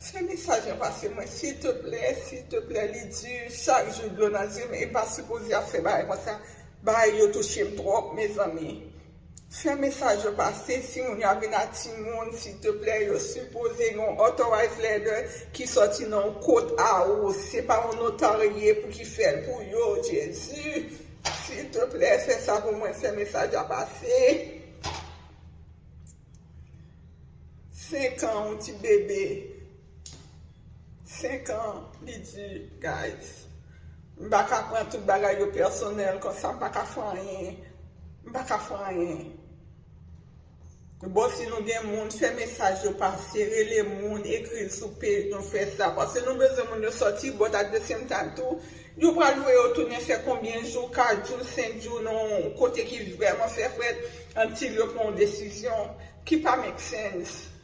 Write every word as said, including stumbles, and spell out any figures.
Fè mesaj lan pase mwen, silteplè, silteplè, li di chak jou dlo nan zye m, e m pa sipoze ap fè bagay konsa. Bagay yo touche m twòp, mezanmi. Fè mesaj yo pase, si moun yo ap vin ak timoun, silteplè, yo sipoze gen yon authorized letter ki sòti nan yon kot a ou. Se pa yon notary ye pou ki fè l pou yo, Jezi. Silteplè, fè sa pou mwen, fè mesaj la pase. Senk an, yon ti bebe. Senk an, li di, guys, m pa ka pran tout bagay yo pèsonèl konsa, m pa ka fè anyen. M pa ka fè anyen. Bon, si nou gen moun, fè mesaj yo pase, rele moun, ekri l sou page nou, fè sa. Paske nou bezwen moun yo sòti, but at the same time tou, yo pral voye yo tounen fè konbyen jou, kat jou, senk jou, nan yon kote ki vrèman fè frèt, until yo pran yon desizyon ki pa make sense.